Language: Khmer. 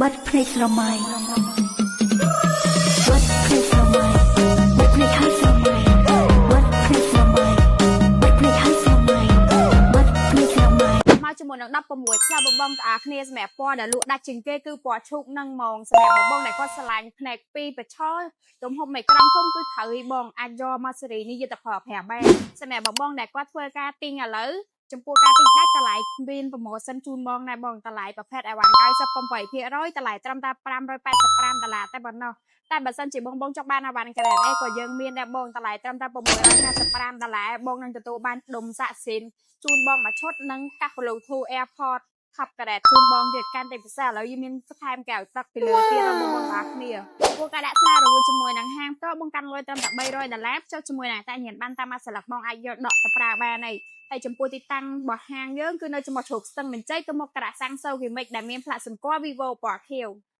បាត់ភ្នែកស្រមៃបាត់ភ្នែកស្រមៃបាត់ភ្នែកហើយស្រមៃបាត់ភ្នែកស្រមៃបាត់ភ្នែកហើយស្រមៃបាត់ភ្នែកស្រមៃ មកជាមួយនឹង16ផ្លាបងបងតាគ្នាសម្រាប់ពណ៌ដែលលក់ដាច់ជាងគេគឺពណ៌ឈូកនឹងហ្មងសម្រាប់បងបងដែលគាត់ស្រឡាញ់ផ្នែកពីរប្រឆលទំហំអេក្រង់ធំគឺត្រូវឲ្យបងអាចយកមកស៊េរីនេះយកទៅប្រើប្រាស់បានសម្រាប់បងបងដែលគាត់ធ្វើការទិញឥឡូវចំពោះការទិញដាច់តម្លៃមាន promotion ជូនបងដែរបងតម្លៃប្រភេទអីវ៉ាន់98%តម្លៃត្រឹមតែ585ដុល្លារតែប៉ុណ្ណោះតែបើសិនជាបងបងចង់បានអីវ៉ាន់ក្រែតអីក៏យើងមានដែរបងតម្លៃត្រឹមតែ655ដុល្លារបងនឹងទទួលបានដុំសាក់ស៊ីនជូនបងមួយឈុតនិងកាស Bluetooth AirPods ខាប់ក្រែតជូនបងទៀតកាន់តែពិសេសឥឡូវយើងមានថែមកែវទឹកពីលើទៀតដល់បងបងទាំងអស់គ្នាពួកការដាក់ស្នារវល់ជាមួយនឹងហាងផ្ទាល់បងកាន់លុយត្រឹមតែ300ដុល្លារចុះជាមួយនឹងតែញ៉ាំបានតាមមួយស្លឹកបងអាចយកដកទៅប្រើបានហើយហើយចំពោះទីតាំងរបស់ហាងយើងគឺនៅចំជ្រោកស្ទឹងមានជ័យទៅមុខក្រាក់សាំងសូគីមិចដែលមានផ្លាកសម្គាល់ Vivo ពណ៌ខៀវ។